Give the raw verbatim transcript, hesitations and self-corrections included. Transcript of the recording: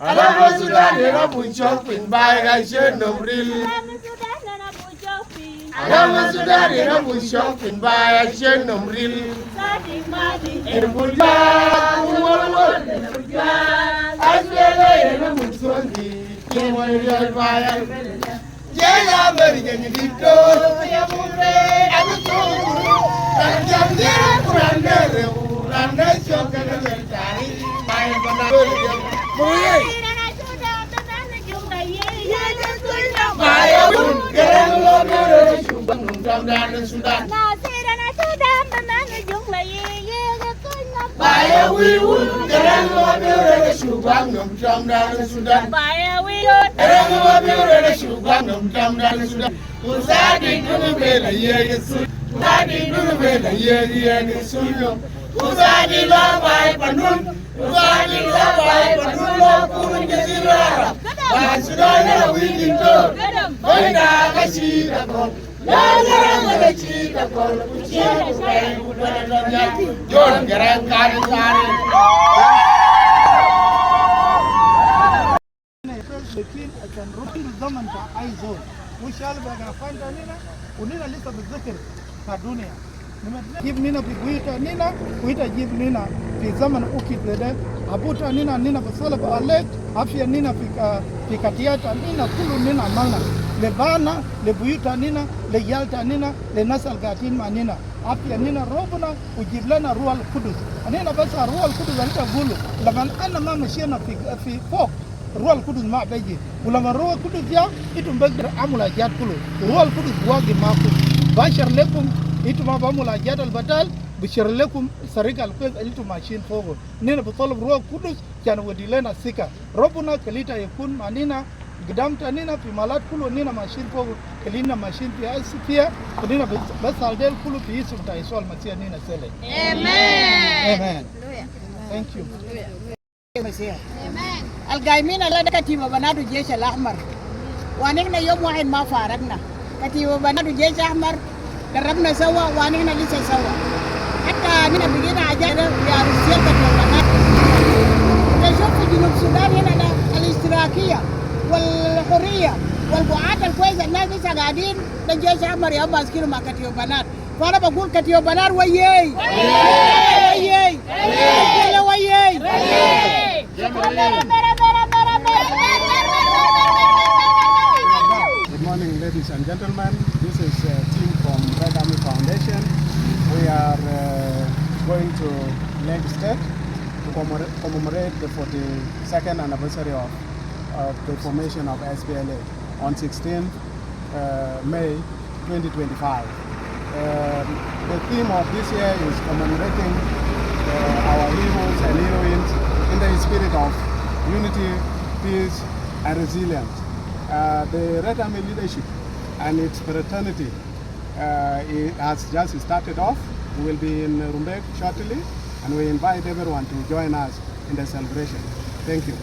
Ala mo Sudan, ira bu chok pin bai ga chen nom ril. Ala mo Sudan, ira bu chok pin bai ga chen nom ril. Ira bu ja, wol wol, ira bu ja. Aswele ira bu chok pin, ira bu ja bai. Baya wi wun, kerang lo biure ke shubang nom tam dan Sudan. Baya wi wun, kerang lo biure ke shubang nom tam dan Sudan. Usadi dunu bela yegi Sudan. Usadi dunu bela yegi yegi Sudan. Usadi lo bai panun. Usadi lo bai panun lo kurun ke sirara. Bai Sudan na wigin to. Bai da kashi da kon. John Garang kari kari. Lekin acan rudi zaman ta ai zol. Mushal bega fanta nina, u nina lisa bi zikir ta dunia. Jib nina fi buyuta nina, buyuta jib nina fi zaman ukit zede. Abuta nina, nina bi salab alek, afia nina fi, ah, fi katiyata nina, kulu nina amalna. Le bana, le buyuta nina, le yalta nina, le nasal gatin ma nina. Afia nina Robuna, u jib lena Ruhal Kudus. Anina bas Ruhal Kudus, anina gulu. Laman ana ma mashina fi, fi fok. Ruhal Kudus ma beji. Ulama Ruhal Kudus ya, itum begder amul ajat kulu. Ruhal Kudus wagi makum. Bashar lekum, itum ma bamul ajat al batal, bashar lekum, sarika al kwes, itum mashin fogo. Nina bi talab Ruhal Kudus, can wadi lena sika. Robuna kalita yakun ma nina, gidam ta nina, fi malat kulu nina mashin fogo, kalina mashin fi asfiya, nina bas, bas aldel kulu fi isum ta Yesua al Masiya nina sele. Amen. Amen. Thank you. Al gaimin ala de katiba banatu Jesh al Ahmar. Wa nihna yom wahid ma faragna. Katiba banatu Jesh Ahmar, darabna sawa, wa nihna lisa sawa. Hatta nihna bigina ajat de fi arusiyat katiba banat. Ita shuf fi Junub Sudan hina de al ishtirakiya, wal hurriya, wal buat al kwes al nas lisa gaidin, de Jesh Ahmar ya maskinu ma katiba banat. Fa ana bagul katiba banat wayei. Wayei. Wayei. Wayei. Good morning, ladies and gentlemen. This is a team from Red Army Foundation. We are, uh, going to Lake State to commemora-, commemorate the forty-second anniversary of, of the formation of S P L A on sixteenth uh, May twenty twenty-five. Um, the theme of this year is commemorating, uh, our heroes and heroines in the spirit of unity, peace, and resilience. Uh, the Red Army leadership and its fraternity, uh, it has just started off. We will be in Rumbek shortly, and we invite everyone to join us in the celebration. Thank you.